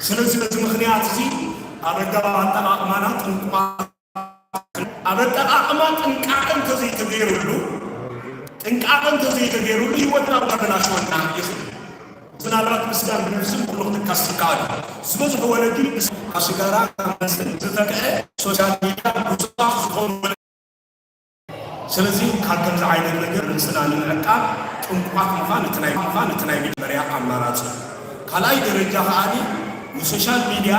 ስለዚ በዚ ምኽንያት እዚ ኣብ ኣገባብ ኣጠቓቕማና ጥንቁቓት፣ ኣብ ኣጠቓቕማ ጥንቃቐ እንተዘይተገይሩሉ፣ ጥንቃቐ እንተዘይተገይሩሉ ህይወትና ክበላሸወና ይኽእል። ምናልባት ምስጋን ብነፍስን ኩሉ ክትካስ ትከኣል እዩ። ዝበዝሑ ወለዲ ካብ ሽጋራ ካብ መስተ ዝተክዐ ሶሻል ሚድያ ብዙሓት ዝኾኑ ወለዲ። ስለዚ ካብ ከምዚ ዓይነት ነገር ርእስና ንምዕቃብ ጥንቁቓት ምዃን እቲ ናይ ምዃን እቲ ናይ መጀመርያ ኣማራፂ እዩ። ካልኣይ ደረጃ ከኣ ንሶሻል ሚድያ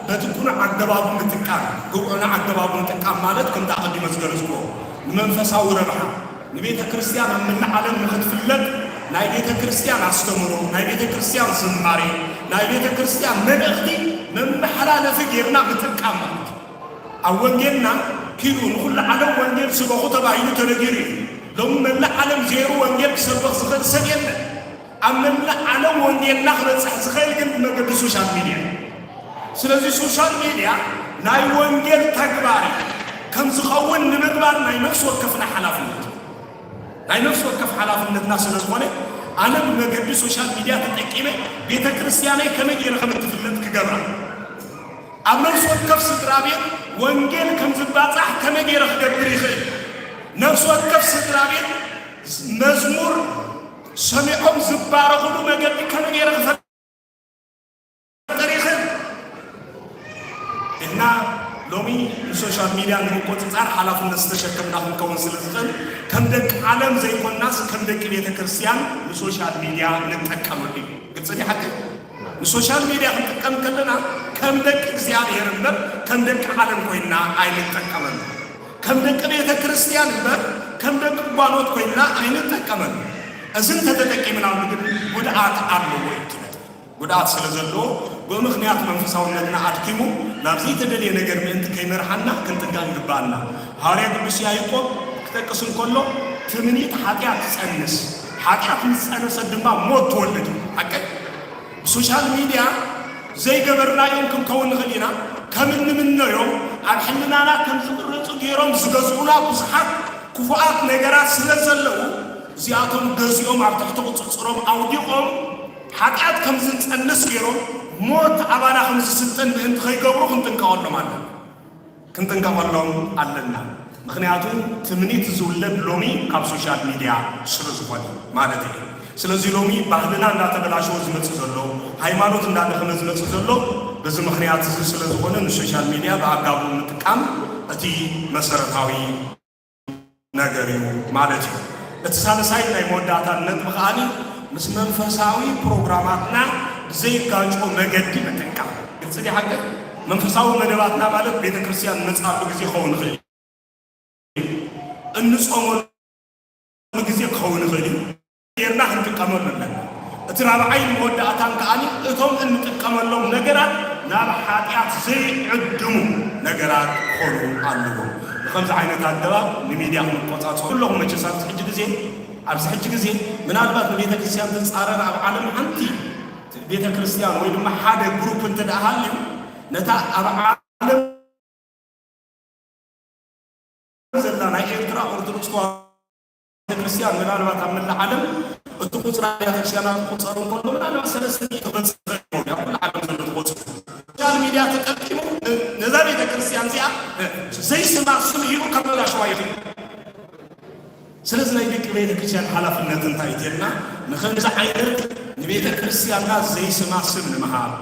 በቲ ቅኑዕ ኣገባቡ ምጥቃም፣ ግቡእና ኣገባቡ ምጥቃም ማለት ከምቲ ኣቐዲመ ዝገለጽኩዎ ንመንፈሳዊ ረብሓ፣ ንቤተ ክርስቲያን ኣብ መላእ ዓለም ንኽትፍለጥ ናይ ቤተ ክርስቲያን ኣስተምህሮ፣ ናይ ቤተ ክርስቲያን ዝማሬ፣ ናይ ቤተ ክርስቲያን መልእኽቲ መመሓላለፊ ጌርና ምጥቃም ማለት እዩ። ኣብ ወንጌልና ኪዱ ንኹሉ ዓለም ወንጌል ስበኹ ተባሂሉ ተነጊሩ እዩ። ሎሚ መላእ ዓለም ዜሩ ወንጌል ክሰብኽ ዝኽእል ሰብ የለን። ኣብ መላእ ዓለም ወንጌልና ክበጽሕ ዝኽእል ግን ብመገዲ ሶሻል ሚድያ እዩ። ስለዚ ሶሻል ሚድያ ናይ ወንጌል ተግባር እዩ። ከም ዝኸውን ንምግባር ናይ ነፍሲ ወከፍና ሓላፍነት እዩ። ናይ ነፍሲ ወከፍ ሓላፍነትና ስለ ዝኾነ ኣነ ብመገዲ ሶሻል ሚድያ ተጠቂመ ቤተ ክርስቲያነይ ከመይ ገይረ ከም እትፍለጥ ክገብራ፣ ኣብ ነፍሲ ወከፍ ስድራ ቤት ወንጌል ከም ዝባጻሕ ከመይ ገይረ ክገብር ይኽእል፣ ነፍሲ ወከፍ ስድራ ቤት መዝሙር ሰሚዖም ዝባረኹሉ መገዲ ከመይ ገይረ ክፈ ጠሪኽን እና ሎሚ ንሶሻል ሚድያ ንምቆፅፃር ሓላፍነት ዝተሸከምና ክንከውን ስለ ዝኽእል ከም ደቂ ዓለም ዘይኮንናስ ከም ደቂ ቤተ ክርስቲያን ንሶሻል ሚድያ ንጠቀመሉ እዩ። ግልፂ ድዩ ሓቂ? ንሶሻል ሚድያ ክንጥቀም ከለና ከም ደቂ እግዚኣብሔር እምበር ከም ደቂ ዓለም ኮይንና ኣይንጠቀመሉ። ከም ደቂ ቤተ ክርስቲያን እምበር ከም ደቂ ጓኖት ኮይንና ኣይንጠቀመሉ። እዚ እንተተጠቂምናሉ ግን ጉድኣት ኣለዎ እዩ ትብል። ጉድኣት ስለ ዘለዎ ብምኽንያት መንፈሳውነትና ኣድኪሙ ናብ ዘይተደልየ ነገር ምእንቲ ከይመርሓና ክንጥንቀቕ ይግብኣና። ሃዋርያ ቅዱስ ያዕቆብ ክጠቅስ እንከሎ ትምኒት ሓጢኣት ትጸንስ፣ ሓጢኣት ምስ ጸነሰት ድማ ሞት ትወልድ። ሓቀይ ብሶሻል ሚድያ ዘይገበርናዮም ክንከውን ንኽእል ኢና። ከም እንምነዮም ኣብ ሕልናና ከም ዝቕረጹ ገይሮም ዝገዝኡና ብዙሓት ክፉኣት ነገራት ስለ ዘለዉ እዚኣቶም ገዚኦም ኣብ ትሕቲ ቁጽጽሮም ኣውዲቖም ሓጢኣት ከም ዝንጸንስ ገይሮም ሞት ኣባና ከም ዝስልጥን ምእንቲ ከይገብሩ ክንጥንቀቐሎም ኣለና። ክንጥንቀቐሎም ኣለና። ምኽንያቱ ትምኒት ዝውለድ ሎሚ ካብ ሶሻል ሚድያ ስለ ዝኾነ ማለት እዩ። ስለዚ ሎሚ ባህልና እንዳተበላሸወ ዝመጽእ ዘሎ፣ ሃይማኖት እንዳደኸመ ዝመጽእ ዘሎ በዚ ምኽንያት እዚ ስለ ዝኾነ ንሶሻል ሚድያ ብኣጋቡ ምጥቃም እቲ መሰረታዊ ነገር እዩ ማለት እዩ። እቲ ሳልሳይ ናይ መወዳእታ ነጥቢ ከኣ ምስ መንፈሳዊ ፕሮግራማትና ብዘይጋጮ መገዲ ምጥቃም። ግልፂ ድዩ ሓቂ? መንፈሳዊ መደባትና ማለት ቤተ ክርስቲያን እንመፅኣሉ ግዜ ክኸውን ይኽእል እዩ። እንጾመሉ ግዜ ክኸውን ይኽእል እዩ። ጌርና ክንጥቀመሉ ኣለና። እቲ ራብዓይን መወዳእታን ከኣ እቶም እንጥቀመሎም ነገራት ናብ ሓጢኣት ዘይዕድሙ ነገራት ክኾኑ ኣለዎም። ብኸምዚ ዓይነት ኣገባብ ንሚድያ ክንቆጻጸሩ ኣለኹም። መቸስ ኣብዚ ሕጂ ግዜ ኣብዚ ሕጂ ግዜ ምናልባት ንቤተ ክርስቲያን ትጻረር ኣብ ዓለም ሓንቲ ቤተ ክርስቲያን ወይ ድማ ሓደ ግሩፕ እንተ ደኣ ሃልዩ ነታ ኣብ ዓለም ዘላ ናይ ኤርትራ ኦርቶዶክስ ተዋህዶ ቤተክርስትያን ምናልባት ኣብ መላእ ዓለም እቲ ቁፅሪ ኣብያተ ክርስቲያናት ክቁፀር እንከሎ ምናልባት ሰለስተ ሚእቲ ክበፅሕ ይኽእል እዩ። ኣብ ኩሉ ዓለም ዘሎ እቲ ቁፅሪ ሶሻል ሚድያ ተጠቂሙ ን-፣ ነዛ ቤተክርስትያን እዚኣ ዘይስማ ስም ሂቡ ከበላሽዋ ይኽእል። ስለዚ ናይ ደቂ ቤተክርስትያን ሓላፍነት እንታይ እዩ ተልና ንኸምዚ ዓይነት ንቤተክርስትያንና ዘይስማ ስም ንምሃብ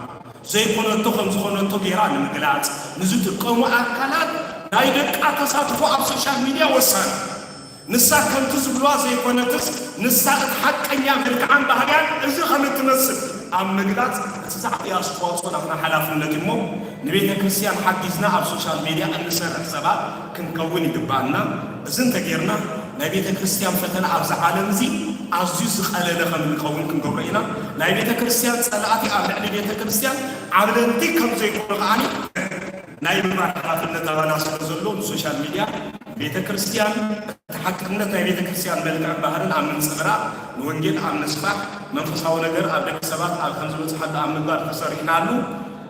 ዘይኮነቶ ከም ዝኾነቶ ጌራ ንምግላጽ ንዝጥቀሙ ኣካላት ናይ ደቃ ተሳትፎ ኣብ ሶሻል ሚድያ ወሳኒ። ንሳ ከምቲ ዝብልዋ ዘይኮነትስ ንሳ እቲ ሓቀኛ መልክዓን ባህርያን እዚ ከም እትመስል ኣብ ምግላጽ እቲ ዝዓበየ ኣስተዋጽኦ ናትና ሓላፍነት እዩ እሞ ንቤተ ክርስቲያን ሓጊዝና ኣብ ሶሻል ሚድያ እንሰርሕ ሰባት ክንከውን ይግባኣና። እዚ እንተጌርና ናይ ቤተ ክርስቲያን ፈተና ኣብዚ ዓለም እዚ ኣዝዩ ዝቐለለ ከም እንኸውን ክንገብሮ ኢና። ናይ ቤተ ክርስቲያን ጸላእቲ ኣብ ልዕሊ ቤተ ክርስቲያን ዓብለልቲ ከም ዘይኮኑ ከኣ ናይ ምባል ሓላፍነት ኣባና ስለ ዘሎ ንሶሻል ሚድያ ቤተ ክርስቲያን እቲ ሓቅነት ናይ ቤተ ክርስቲያን መልክዕን ባህርን ኣብ ምንጽብራቕ ንወንጌል ኣብ ምስፋሕ መንፈሳዊ ነገር ኣብ ደቂ ሰባት ኣብ ከም ዝበጽሓሉ ኣብ ምግባር ተሰሪሕናሉ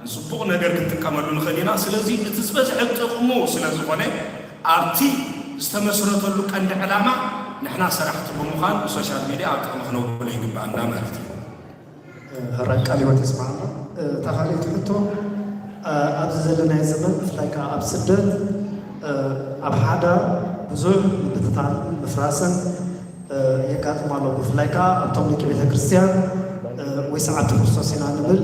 ንጽቡቕ ነገር ክንጥቀመሉ ንኽእል ኢና። ስለዚ እቲ ዝበዝሐ ጥቕሙ ስለ ዝኾነ ኣብቲ ዝተመስረተሉ ቀንዲ ዕላማ ንሕና ሰራሕቲ ብምዃን ብሶሻል ሚድያ ኣብ ጥቕሚ ክነውዕሎ ይግባኣና ማለት እዩ። ሕራይ ቃል ህይወት የስማዕና። እታ ካልኣይቲ ሕቶ ኣብዚ ዘለናዮ ዘመን ብፍላይ ከዓ ኣብ ስደት ኣብ ሓዳር ብዙሕ ምብትታን ምፍራስን የጋጥም ኣሎ። ብፍላይ ከዓ ኣብቶም ደቂ ቤተ ክርስቲያን ወይ ሰዓብቲ ክርስቶስ ኢና ንብል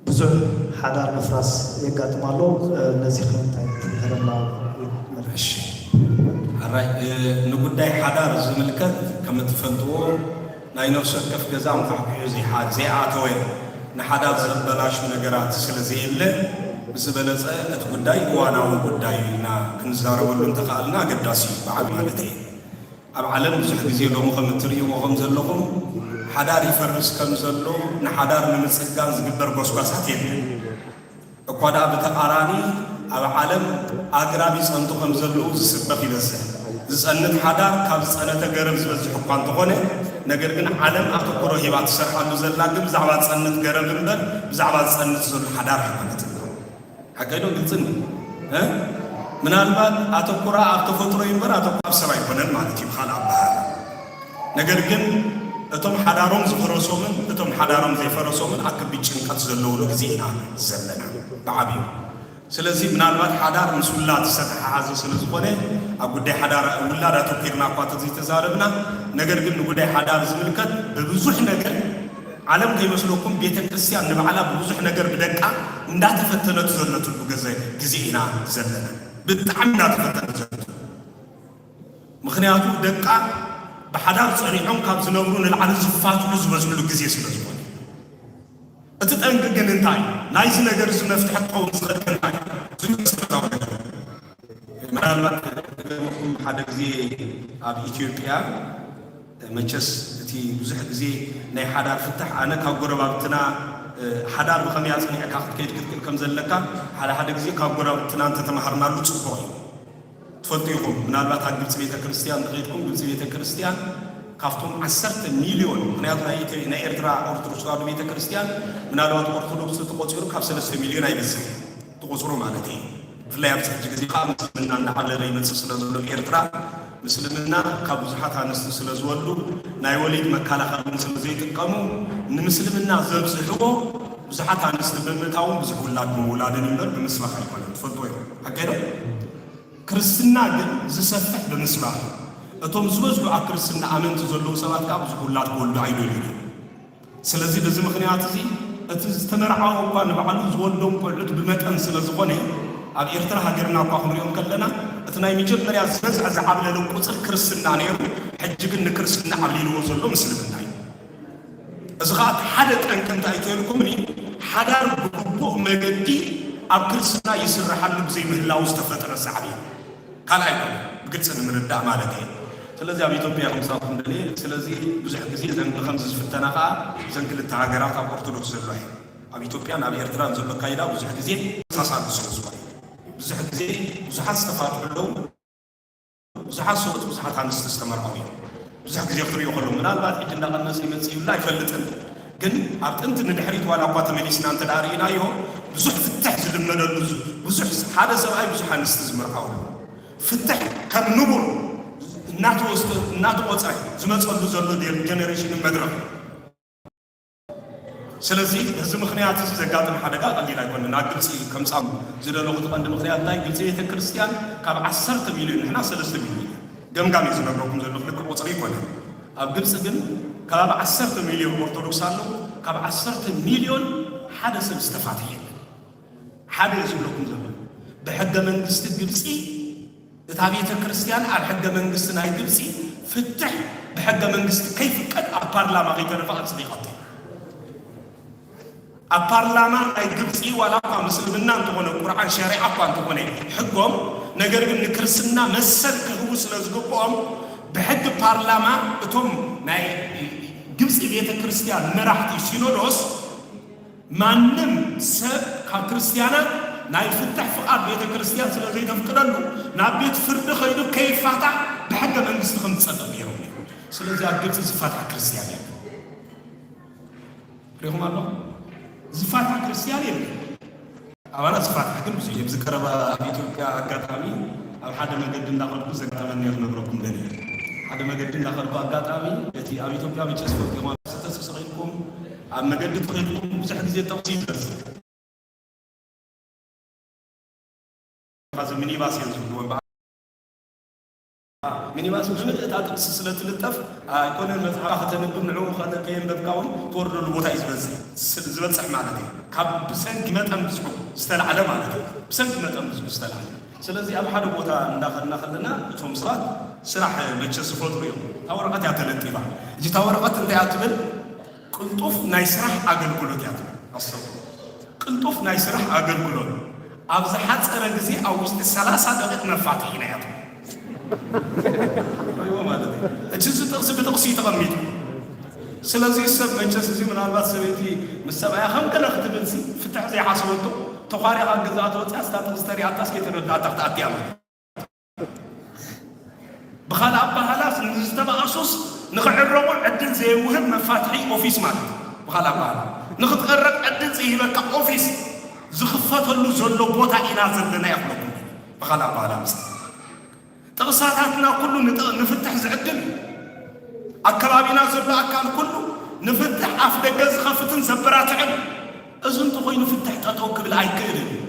ብዙሕ ሓዳር ምፍራስ የጋጥም ኣሎ። ነዚ ከ እንታይ ትምህረና? እሺ፣ ኣራይ ንጉዳይ ሓዳር ዝምልከት ከም እትፈልጥዎ ናይ ነፍሲ ወከፍ ገዛ እንኳዕ ዘይሓ ዘይኣተወ ንሓዳር ዘበላሹ ነገራት ስለ ዘየለ ብዝበለፀ እቲ ጉዳይ እዋናዊ ጉዳይ እዩ ኢልና ክንዛረበሉ እንተኸኣልና ኣገዳሲ እዩ ብዓቢ ማለት እዩ። ኣብ ዓለም ብዙሕ ግዜ ሎሚ ከም እትርእይዎ ከም ዘለኹም ሓዳር ይፈርስ ከም ዘሎ ንሓዳር ንምፅጋን ዝግበር ጎስጓሳት የለን። እኳ ደኣ ብተቓራኒ ኣብ ዓለም ኣግራብ ይጸንቱ ከም ዘለዉ ዝስበኽ ይበዝሕ። ዝጸንት ሓዳር ካብ ዝጸነተ ገረብ ዝበዝሕ እኳ እንተኾነ፣ ነገር ግን ዓለም ኣተኩሮ ሂባ ትሰርሓሉ ዘላ ግን ብዛዕባ ዝጸንት ገረብ እምበር ብዛዕባ ዝጸንት ዘሎ ሓዳር ኣይኮነትን። ሓቀይ ዶ ግልጽ እንዲ? እ? ምናልባት ኣተኩራ ኣብ ተፈጥሮ እዩ እምበር ኣተኩራ ኣብ ሰብ ኣይኮነን ማለት እዩ ብኻልእ ኣበሃህላ። ነገር ግን እቶም ሓዳሮም ዝፈረሶምን እቶም ሓዳሮም ዘይፈረሶምን ኣብ ከቢድ ጭንቀት ዘለውሉ ግዜ ኢና ዘለና ብዓብዩ። ስለዚ ምናልባት ሓዳር ምስ ውላድ ዝተተሓሓዘ ስለ ዝኾነ ኣብ ጉዳይ ሓዳር ውላድ ኣተኪርና እኳ ተዘይተዛረብና፣ ነገር ግን ንጉዳይ ሓዳር ዝምልከት ብብዙሕ ነገር ዓለም ከይመስለኩም ቤተ ክርስቲያን ንባዕላ ብብዙሕ ነገር ብደቃ እንዳተፈተነቱ ዘለትሉ ገዘ ግዜ ኢና ዘለና። ብጣዕሚ እንዳተፈተነ ዘለትሉ ምኽንያቱ ደቃ ብሓዳር ጸኒዖም ካብ ዝነብሩ ንላዕሊ ዝፋትሑ ዝበዝሕሉ ግዜ ስለ ዝኾነ። እቲ ጠንቂ ግን እንታይ? ናይዚ ነገር እዚ መፍትሒ ክኸውን ዝኽእል እንታይ? እዚ መሰረታዊ ነገር። ምናልባት ክገርመኩም ሓደ ግዜ ኣብ ኢትዮጵያ መቸስ እቲ ብዙሕ ግዜ ናይ ሓዳር ፍታሕ ኣነ ካብ ጎረባብትና ሓዳር ብኸመይ ኣጽኒዕካ ክትከይድ ክትክእል ከም ዘለካ ሓደ ሓደ ግዜ ካብ ጎረባብትና እንተተማሃርናሉ ጽቡቕ እዩ። ትፈልጡ ኢኹም ምናልባት ኣብ ግብፂ ቤተ ክርስቲያን እንተኸይድኩም ግብፂ ቤተ ክርስቲያን ካብቶም ዓሰርተ ሚልዮን ምክንያቱ ናይ ኢትዮ- ናይ ኤርትራ ኦርቶዶክስ ተዋህዶ ቤተ ክርስቲያን ምናልባት ኦርቶዶክስ ተቆፂሩ ካብ ሰለስተ ሚልዮን ኣይበዝሕ እቲ ቁፅሩ ማለት እዩ። ብፍላይ ኣብዚ ሕጂ ግዜ ከዓ ምስልምና እናዓብለለ ይመፅእ ስለ ዘሎ ኤርትራ ምስልምና ካብ ብዙሓት ኣንስቲ ስለ ዝወልዱ ናይ ወሊድ መከላኸሊ እውን ስለ ዘይጥቀሙ ንምስልምና ዘብዝሕዎ ብዙሓት ኣንስቲ ብምእታውን ብዙሕ ውላድ ብምውላድን እምበር ብምስባኽ ኣይኮነን። ትፈልጥዎ ኢኹም ሓቀይ ዶ? ክርስትና ግን ዝሰፍሕ ብምስባኽ እዩ። እቶም ዝበዝሑ ኣብ ክርስትና ኣመንቲ ዘለዉ ሰባት ከዓ ብዙሕ ውላድ ክወልዱ ኣይደልዩን እዮም። ስለዚ በዚ ምኽንያት እዚ እቲ ዝተመርዓወ እኳ ንባዕሉ ዝወልዶም ቆልዑት ብመጠን ስለ ዝኾነ ኣብ ኤርትራ ሃገርና እኳ ክንሪኦም ከለና እቲ ናይ መጀመርያ ዝበዝሐ ዝዓብለለ ቁፅር ክርስትና ነይሩ። ሕጂ ግን ንክርስትና ዓብሊልዎ ዘሎ ምስልምና እዩ። እዚ ኸዓ እቲ ሓደ ጠንቂ እንታይ ተልኩምኒ ሓዳር ብግቡእ መገዲ ኣብ ክርስትና ይስረሓሉ ብዘይምህላው ዝተፈጠረ ሳዕቤን ካልኣይ ኮነ ብግልፂ ንምርዳእ ማለት እየ። ስለዚ ኣብ ኢትዮጵያ ከምሳኹም ደልየ ስለዚ ብዙሕ ግዜ ዘን ብከምዚ ዝፍተና ከዓ ዘን ክልተ ሃገራት ኣብ ኦርቶዶክስ ዘሎ እየ ኣብ ኢትዮጵያን ኣብ ኤርትራን ዘሎ ካይዳ ብዙሕ ግዜ ተመሳሳሊ ስለ ዝኾነ ብዙሕ ግዜ ብዙሓት ዝተፋትሑ ኣለዉ። ብዙሓት ሰብኡት ብዙሓት ኣንስቲ ዝተመርዓው እዮም። ብዙሕ ግዜ ክትሪኦ ከለዉ ምናልባት ሕጂ እንዳቐነሰ ይመጽእ ይብላ ኣይፈልጥን። ግን ኣብ ጥንቲ ንድሕሪት ዋላ እኳ ተመሊስና እንተ ደኣ ርኢናዮ ብዙሕ ፍትሕ ዝልመደሉ ብዙሕ ሓደ ሰብኣይ ብዙሕ ኣንስቲ ዝምርዓውሉ ፍትሕ ከም ንቡር እናተወስደ እናተቆጸረ ዝመጸሉ ዘሎ ጀነሬሽንን መድረኽ ስለዚ በዚ ምኽንያት እዚ ዘጋጥም ሓደጋ ቀሊል ኣይኮነን። ኣብ ግብፂ ከምፃም ዝደለኹ እቲ ቀንዲ ምኽንያት እንታይ ግብፂ ቤተ ክርስቲያን ካብ ዓሰርተ ሚልዮን ንሕና ሰለስተ ሚልዮን ገምጋም እዩ ዝነግረኩም ዘለኹ ልክዕ ቁፅሪ ኣይኮነን። ኣብ ግብፂ ግን ከባቢ ዓሰርተ ሚልዮን ኦርቶዶክስ ኣለዉ። ካብ ዓሰርተ ሚልዮን ሓደ ሰብ ዝተፋትሐ የለን። ሓደ እየ ዝብለኩም ዘሎ ብሕገ መንግስቲ ግብፂ እታ ቤተ ክርስቲያን ኣብ ሕገ መንግስቲ ናይ ግብፂ ፍትሕ ብሕገ መንግስቲ ከይፍቀድ ኣብ ፓርላማ ከይተረፈ ኣፅዲቐቶ ኣብ ፓርላማ ናይ ግብፂ ዋላ እኳ ምስልምና እንተኾነ ቁርዓን ሸሪዓ እኳ እንተኾነ ሕጎም ነገር ግን ንክርስትና መሰል ክህቡ ስለ ዝግብኦም ብሕጊ ፓርላማ እቶም ናይ ግብፂ ቤተ ክርስቲያን መራሕቲ ሲኖዶስ ማንም ሰብ ካብ ክርስትያናት ናይ ፍትሕ ፍቓድ ቤተ ክርስትያን ስለ ዘይተፍቅደሉ ናብ ቤት ፍርዲ ከይዱ ከይፋታሕ ብሕገ መንግስቲ ከም ዝፀድቕ ገይሮም እዮም። ስለዚ ኣብ ግብፂ ዝፋታሕ ክርስትያን የለን። ሪኹም ኣሎ ዝፋታሕ ክርስትያን የለን። ኣባና ዝፋታሕ ግን ብዙ ኣብዚ ቀረባ ኣብ ኢትዮጵያ ኣጋጣሚ ኣብ ሓደ መገዲ እንዳኸድኩ ዘጋጠመኒ ክነግረኩም ደልየ። ሓደ መገዲ እንዳኸድኩ ኣጋጣሚ እቲ ኣብ ኢትዮጵያ መቸስ ፈልጢኹም ኣብ ሰተሰቂልኩም ኣብ መገዲ ተኸድኩም ብዙሕ ግዜ ጠቕሲ ይፈስ እዚ ሚኒባስ እዮም ዝብልዎ። ሚኒባስ ብምልእታ ጥቕሲ ስለ ትልጠፍ ኣይኮነን መጽሓፍ ከተንብብ ንዕኡ ከተ-፣ ከየንበብካ እውን ትወርደሉ ቦታ እዩ ዝበዝሕ። ስ-፣ ዝበጽሕ ማለት እዩ። ካብ ብሰንኪ መጠን ብዝሑ ዝተላዕለ ማለት እዩ። ብሰንኪ መጠን ብዝሑ ዝተላዕለ። ስለዚ ኣብ ሓደ ቦታ እንዳኸድና ከለና እቶም ሰባት ስራሕ መቸስ ዝፈጥሩ እዮም። እታ ወረቐት እያ ተለጢፋ። እታ ወረቐት እንታይ እያ ትብል? ቅልጡፍ ናይ ስራሕ ኣገልግሎት እያ ትብል። ኣስተውዕሉ። ቅልጡፍ ናይ ስራሕ ኣገልግሎት። ኣብ ዝሓጸረ ግዜ ኣብ ውሽጢ ሰላሳ ደቂቕ መፋትሕ ኢና እያ ትብል። ሪእዎ ማለት እዩ። እቲ እዚ ጥቕሲ ብጥቕሲ እዩ ተቐሚጡ። ስለዚ ሰብ መቸስ እዚ ምናልባት ሰበይቲ ምስ ሰብኣያ ከም ገለ ክትብል ሲ ፍትሕ ዘይሓሰበቶ ተዃሪኻ ገዛ ተወፅያ ስታ ጥቕሲ ተሪኣታስ ከይተረድኣታ ክትኣትያ ማለት እዩ። ብኻልእ ኣበሃህላ ንዝተባእሱስ ንኽዕረቑ ዕድል ዘይውህብ መፋትሒ ኦፊስ ማለት እዩ። ብኻልእ ኣበሃህላ ንኽትዕረቕ ዕድል ዘይህበካ ኦፊስ ዝኽፈተሉ ዘሎ ቦታ ኢና ዘለና ይኽለኩም። ብኻልእ ኣበሃህላ ምስ ጥቕሳታትና ኩሉ ንጥ-፣ ንፍትሕ ዝዕድል እዩ። ኣከባቢና ዘሎ ኣካል ኩሉ ንፍትሕ ኣፍ ደገ ዝኸፍትን ዘበራትዕን እዩ። እዚ እንተኾይኑ ፍትሕ ጠጠው ክብል ኣይክእልን እዩ።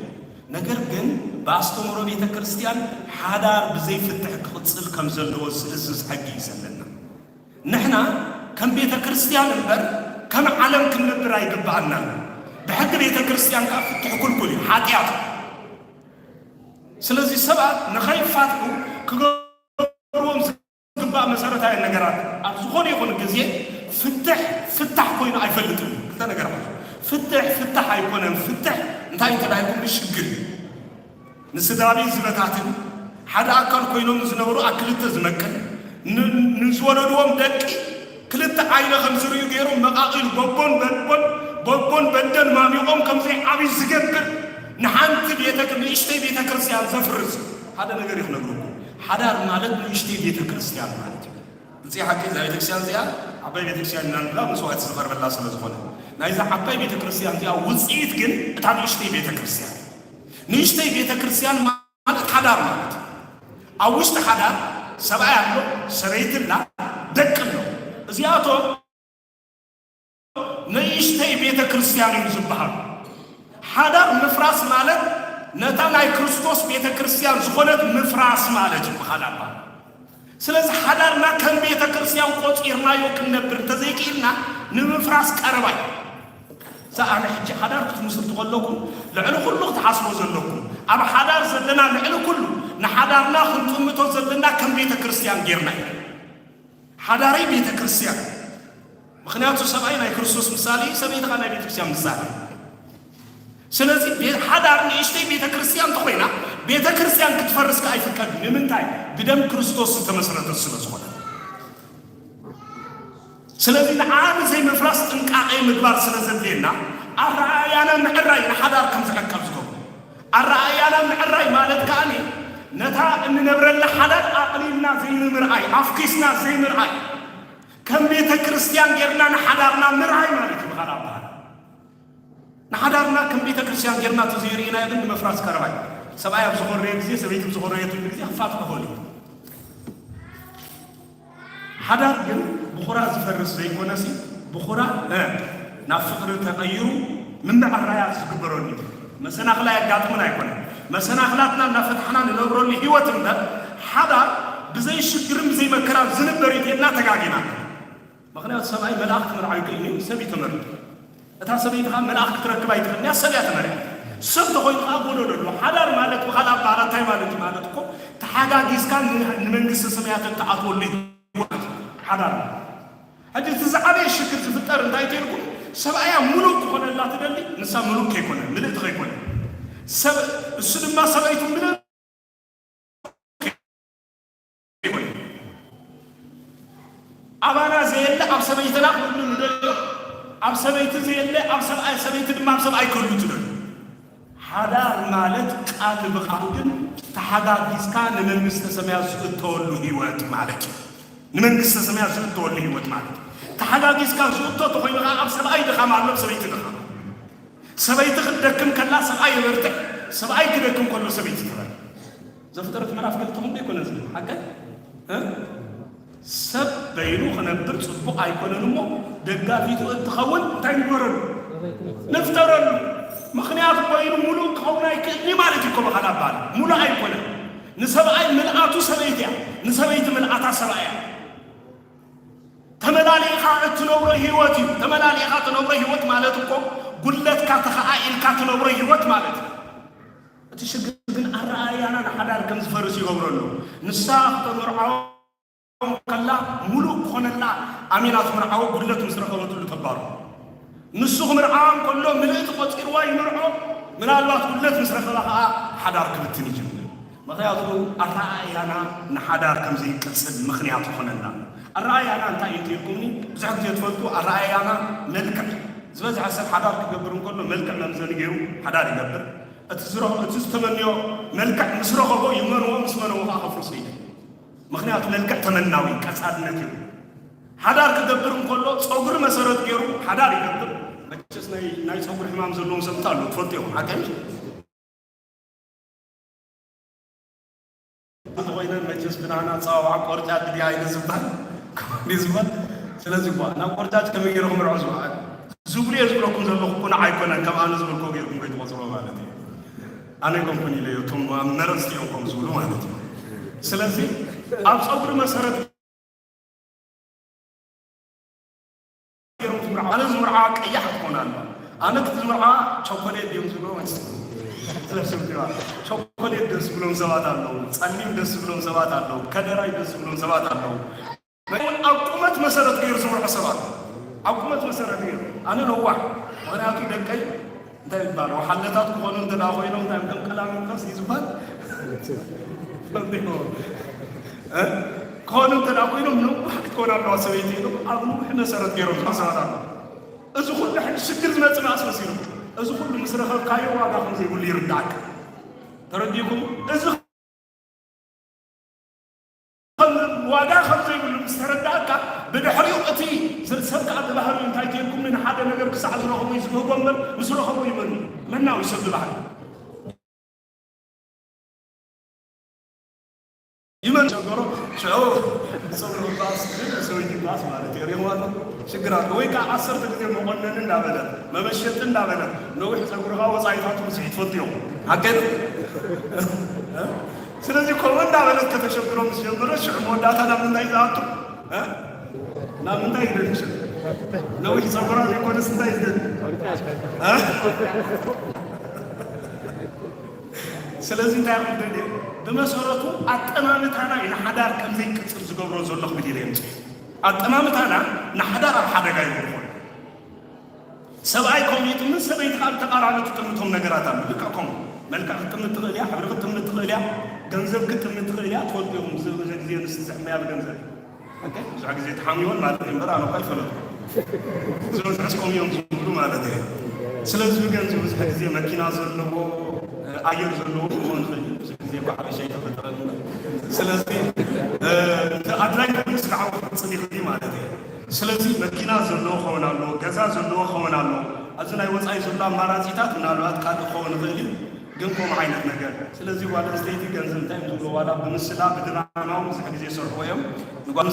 ነገር ግን ብኣስተምህሮ ቤተ ክርስቲያን ሓዳር ብዘይ ፍትሕ ክቕጽል ከም ዘለዎ ዝእዝዝ ሕጊ እዩ ዘለና። ንሕና ከም ቤተ ክርስቲያን እምበር ከም ዓለም ክንነብር ኣይግብኣናን። ብሕጊ ቤተ ክርስቲያን ከኣ ፍትሕ ክልኩል እዩ፣ ሓጢኣት እዩ። ስለዚ ሰባት ንኸይፋትሑ ክገብርዎም ዝግባእ መሰረታዊ ነገራት ኣብ ዝኾነ ይኹን ግዜ ፍትሕ ፍታሕ ኮይኑ ኣይፈልጥን። ክልተ ነገር ማለት ፍትሕ ፍታሕ ኣይኮነን። ፍትሕ እንታይ እንተዳይኩም ሽግር እዩ። ንስድራ ቤት ዝበታትን ሓደ ኣካል ኮይኖም ዝነበሩ ኣብ ክልተ ዝመቅል ን-፣ ንዝወለድዎም ደቂ ክልተ ዓይነ ከም ዝርእዩ ገይሩ መቓቒል ጎቦን በድቦን፣ ጎቦን በደን ማሚቖም ከም ዘይዓብዩ ዝገብር ንሓንቲ ቤተ-፣ ንእሽተይ ቤተ ክርስቲያን ዘፍርስ ሓደ ነገር እዩ ክነግረኩም። ሓዳር ማለት ንእሽተይ ቤተ ክርስቲያን ማለት እዩ። እዚ ሓቂ እዛ ቤተ ክርስቲያን እዚኣ ዓባይ ቤተ ክርስቲያን ኢና ንብላ መስዋዕቲ ዝቐርበላ ስለ ዝኾነ ናይዛ ዓባይ ቤተ ክርስቲያን እዚኣ ውፅኢት ግን እታ ንእሽተይ ቤተ ክርስቲያን። ንእሽተይ ቤተ ክርስቲያን ማለት ሓዳር ማለት እዩ። ኣብ ውሽጢ ሓዳር ሰብኣይ ኣሎ፣ ሰበይቲ ኣላ፣ ደቂ ኣሎ። እዚኣቶም ንእሽተይ ቤተ ክርስቲያን እዮም ዝበሃሉ። ሓዳር ምፍራስ ማለት ነታ ናይ ክርስቶስ ቤተ ክርስቲያን ዝኾነት ምፍራስ ማለት እዩ ብኻልእ ኣባህላ። ስለዚ ሓዳርና ከም ቤተ ክርስቲያን ቆጺርናዮ ክንነብር እንተዘይክኢልና ንምፍራስ ቀረባ እዩ። እዛ ኣነ ሕጂ ሓዳር ክትምስርቱ ከለኩም ልዕሊ ኩሉ ክትሓስቦ ዘለኩም ኣብ ሓዳር ዘለና ልዕሊ ኩሉ ንሓዳርና ክንጥምቶ ዘለና ከም ቤተ ክርስቲያን ጌርና እዩ። ሓዳረይ ቤተ ክርስቲያን። ምኽንያቱ ሰብኣይ ናይ ክርስቶስ ምሳሌ እዩ፣ ሰበይቲ ኸዓ ናይ ቤተ ክርስቲያን ምሳሌ። ስለዚ ቤ-፣ ሓዳር ንእሽተይ ቤተ ክርስቲያን እንተኾይና ቤተ ክርስቲያን ክትፈርስ ከኣ ኣይፍቀድን። ንምንታይ? ብደም ክርስቶስ ዝተመስረተት ስለ ዝኾነ። ስለዚ ንዓ ንዘይምፍራስ ጥንቃቄ ምግባር ስለ ዘድልየና ኣረኣእያና ምዕራይ ንሓዳር ከም ዝዕቀብ ዝገብሩ። ኣረኣእያና ምዕራይ ማለት ከኣ ነታ እንነብረላ ሓዳር ኣቕሊልና ዘይምምርኣይ፣ ኣፍኪስና ዘይምርኣይ፣ ከም ቤተ ክርስቲያን ጌርና ንሓዳርና ምርኣይ ማለት እዩ ብኻልእ ኣበሃህላ። ንሓዳርና ከም ቤተ ክርስቲያን ጌርና ተዘይርኢናዮ ግን ንምፍራስ ቀረባ እዩ። ሰብኣይ ኣብ ዝኾረየ ግዜ፣ ሰበይቲ ኣብ ዝኾረየትሉ ግዜ ክፋትሑ ይኽእሉ እዮም። ሓዳር ግን ብኹራ ዝፈርስ ዘይኮነሲ፣ ብኹራ፣ እ፣ ናብ ፍቕሪ ተቐይሩ ምምዕራያት ዝግበረሉ እዩ። መሰናኽል ኣየጋጥምን ኣይኮነን። መሰናኽላትና እናፈታሕና ንነብረሉ ህይወት እምበር፣ ሓዳር ብዘይ ሽግርን ብዘይ መከራን ዝንበር እዩ ተኢልና ተጋጊና። ምኽንያቱ ሰብኣይ መልኣኽ ክምርዓው ይኽእል እዩ፣ ሰብ እዩ ተመሪጡ። እታ ሰበይቲ ኸዓ መልኣኽ ክትረክብ ኣይትኽእልን እያ፣ ሰብ እያ ተመሪዓ። ሰብ ተኾይኑ ኸዓ ጎደሎ ኣሎ። ሓዳር ማለት ብኻልእ ኣበሃህላ እንታይ ማለት እዩ ማለት እኮ፣ ተሓጋጊዝካ ን-፣ ንመንግስተ ሰማያት እትኣትወሉ እዩ ማለት እዩ ሓዳር ማለት። ሕጂ እቲ ዝዓበየ ሽግር ዝፍጠር እንታይ ተይልኩም፣ ሰብኣያ ሙሉእ ክኾነላ ትደሊ፣ ንሳ ሙሉእ ከይኮነ፣ ምልእቲ ከይኮነ። ሰብ፣ እሱ ድማ ሰበይቱ ምልእቲ ይኹን። ኣባና ዘየለ ኣብ ሰበይትና ክህሉ ንደልዮ፣ ኣብ ሰበይቲ ዘየለ ኣብ ሰብኣይ፣ ሰበይቲ ድማ ኣብ ሰብኣይ ክህሉ ትደልዩ። ሓዳር ማለት ቃል ብቓል ግን ተሓጋጊዝካ ንመንግስተ ሰማያት ዝእተወሉ ህይወት ማለት እዩ። ንመንግስተ ሰማያት ዝእተወሉ ህይወት ማለት እዩ። ተሓጋጊዝካ ዝእቶ ተኾይኑ ኸዓ ኣብ ሰብኣይ ድኻም ኣሎ፣ ኣብ ሰበይቲ ድኻም ኣሎ። ሰበይቲ ክትደክም ከላ ሰብኣይ የበርትዕ፣ ሰብኣይ ክደክም ከሎ ሰበይቲ ትበርትዕ። ዘፍጥረት ምዕራፍ ክልተ ክንዶ ኣይኮነ ዝብል ሓቀ? እ? ሰብ በይኑ ክነብር ጽቡቕ ኣይኮነን እሞ ደጋፊቱ እትኸውን እንታይ ንግበረሉ? ንፍጠረሉ። ምኽንያቱ ኮይኑ ሙሉእ ክኸውን ኣይክእልን ማለት እዩ። ኮበኻል ኣባል ሙሉእ ኣይኮነን። ንሰብኣይ ምልኣቱ ሰበይቲ እያ፣ ንሰበይቲ ምልኣታ ሰብኣይ እያ። ተመላሊእኻ እትነብሮ ህይወት እዩ። ተመላሊእኻ እትነብሮ ህይወት ማለት እኮ ጉድለትካ ተኸኣኢልካ እትነብሮ ህይወት ማለት እዩ። እቲ ሽግር ግን ኣረኣእያና ንሓዳር ከም ዝፈርስ ይገብሮ ኣሎ። ንሳ ክተምርዓዎም ከላ ሙሉእ ክኾነላ ኣሚና ትምርዓዎ ጉድለት ምስ ረኸበትሉ ተባሩ። ንሱ ክምርዓዋ እንከሎ ምልእቲ ቆጺርዋ ይምርዖ፣ ምናልባት ጉድለት ምስ ረኸባ ኸዓ ሓዳር ክብትን ይጅምር። ምኽንያቱ ኣረኣእያና ንሓዳር ከም ዘይቅጽል ምኽንያት ይኾነና። ኣረኣእያና እንታይ እዩ እንተኢልኩምኒ፣ ብዙሕ ግዜ ትፈልጡ ኣረኣእያና መልክዕ። ዝበዝሐ ሰብ ሓዳር ክገብር እንከሎ መልክዕ መምዘኒ ገይሩ ሓዳር ይገብር። እቲ ዝረኸ-፣ እቲ ዝተመንዮ መልክዕ ምስ ረኸቦ ይመንዎ፣ ምስ መነዎ ከዓ ከፍርሶ ይደሊ። ምኽንያቱ መልክዕ ተመናዊ ቀጻልነት እዩ። ሓዳር ክገብር እንከሎ ጸጉሪ መሰረት ገይሩ ሓዳር ይገብር። መቸስ ናይ፣ ናይ ጸጉሪ ሕማም ዘለዎም ሰባት ኣለዉ፣ ትፈልጡ ኢኹም፣ ሓቀይ? እንተኾይነን መቸስ ብናህና ኣጸዋውዓ ቆርጫጭ ድያ ኢለ ዝባል፣ ከምኡ ዝበል። ስለዚ እኳ ናብ ቆርጫጭ ከመይ ገይረ ክምርዖ ዝበሃል ዝብሉ እየ ዝብለኩም ዘለኹ እኮ ንዓይ ኣይኮነን፣ ከም ኣነ ዝበልኮ ገይርኩም ከይትቆጽሮ ማለት እዩ። ኣነ ኣይኮንኩን ኢለ እዮ፣ እቶም ኣብ መረጽቲ እዮም ከም ዝብሉ ማለት እዩ። ስለዚ ኣብ ጸጉሪ መሰረት ገይሮም ዝምርዓው። ኣነ ዝምርዓዋ ቀያሕ ክትኮን ኣለዋ። ኣነ ክቲ ዝምርዓዋ ቸኮሌት ድዮም ዝብሎ ማለት እዩ። ስለስምትዋ ቸኮሌት ደስ ዝብሎም ሰባት ኣለዉ፣ ጸሊም ደስ ዝብሎም ሰባት ኣለዉ፣ ከደራይ ደስ ዝብሎም ሰባት ኣለዉ። ናይ ኣብ ቁመት መሰረት ገይሩ ዝምርዖ ሰባት፣ ኣብ ቁመት መሰረት ገይሩ። ኣነ ነዋሕ፣ ምኽንያቱ ደቀይ እንታይ ይባል፣ ወሓለታት ክኾኑ እንተ ደኣ ኮይኖም፣ እንታይ ከም ቀላሚጠስ እዩ ዝባል? እ? ክኾኑ እንተ ደኣ ኮይኖም፣ ነዋሕ ክትኮን ኣለዋ ሰበይቲ ኢሎም፣ ኣብ ነዊሕ መሰረት ገይሮም ዝሓሰባት ኣለዉ። እዚ ኩሉ ሕጂ ሽግር ዝመጽእ መኣስ መሲሉ። እዚ ኩሉ ምስ ረኸብካዮ ዋጋ ከም ዘይብሉ ይርዳእካ። ተረዲእኩም? እዚ ከም ዋጋ ከም ዘይብሉ ምስ ተረዳእካ፣ ብድሕሪኡ እቲ ሰብ ከዓ ብባህሪኡ እንታይ ትይልኩም ንሓደ ነገር ክሳዕ ዝረኽቡ እዩ ዝምህጎ እምበር፣ ምስ ረኸቡ ይመኑ። መናዊ ሰብ ብባህሪ ይመን ሸገሮ ሽዑ ጸጉሪ ምባስ ሰበይቲ ምባስ ማለት እዩ። ሪእዋ ኣሎ ሽግር ኣሎ። ወይ ከዓ ዓሰርተ ግዜ መቆነኒ እንዳበለት፣ መመሸጢ እንዳበለት፣ ነዊሕ ጸጉርኻ ወጻኢታቱ ብዙሕ ትፈልጥዮ። ሓቀይ? ስለዚ ከምኡ እንዳበለት ከተሸግሮ ምስ ጀመረ ሽዑ መወዳእታ ናብ ምንታይ ዝኣቱ? እ? ናብ ምንታይ ይደሊ ሽዑ? ነዊሕ ጸጉራ ዘይኮነስ እንታይ ይደሊ? እ? ስለዚ እንታይ ይደሊ? ብመሰረቱ ኣጠማምታና እዩ ንሓዳር ከም ዘይቅጽል ዝገብሮ ዘሎ ክብል ኢለ የምጽእ። ኣጠማምታና ንሓዳር ኣብ ሓደጋ ይወድቆ። ሰብኣይ ከምኡ ይጥምት፣ ሰበይቲ ከዓ ብተቃራኒ ትጥምቶም ነገራት ኣሎ። ልክዕ ከምኡ መልክዕ ክትጥምት ትኽእል እያ፣ ሕብሪ ክትጥምት ትኽእል እያ፣ ገንዘብ ክትጥምት ትኽእል እያ። ትፈልጡ ኢኹም፣ እዚ ብዙሕ ግዜ ኣንስቲ ዝሕመያ ብገንዘብ። ኦኬ? ብዙሕ ግዜ ተሓሚወን ማለት እዩ እምበር፣ ኣነ እኳ ኣይፈለጥኩ። ዝበዝሐስ ከምኡ እዮም ዝብሉ ማለት እዩ። ስለዚ ብገንዘብ ብዙሕ ግዜ መኪና ዘለዎ፣ ኣየር ዘለዎ ክኸውን ይኽእል እዩ። ብዙሕ ግዜ እኳ ሓበሻ ኣይተፈጠረን እምበር። ስለዚ፣ እ፣ እቲ ኣድላይ ኮይኑ ስጋዕ ክፍጽም ይኽእል እዩ ማለት እዩ። ስለዚ መኪና ዘለዎ ክኸውን ኣለዎ፣ ገዛ ዘለዎ ክኸውን ኣለዎ። ኣብዚ ናይ ወጻኢ ዘሎ ኣማራጺታት ምናልባት ካልእ ክኸውን ይኽእል እዩ፣ ግን ከምኡ ዓይነት ነገር። ስለዚ ጓል ኣንስተይቲ ገንዘብ እንታይ እዮም ዝብሎ፣ ዋላ ብምስላ ብድራማ እውን ብዙሕ ግዜ ይሰርሕዎ እዮም። ንጓል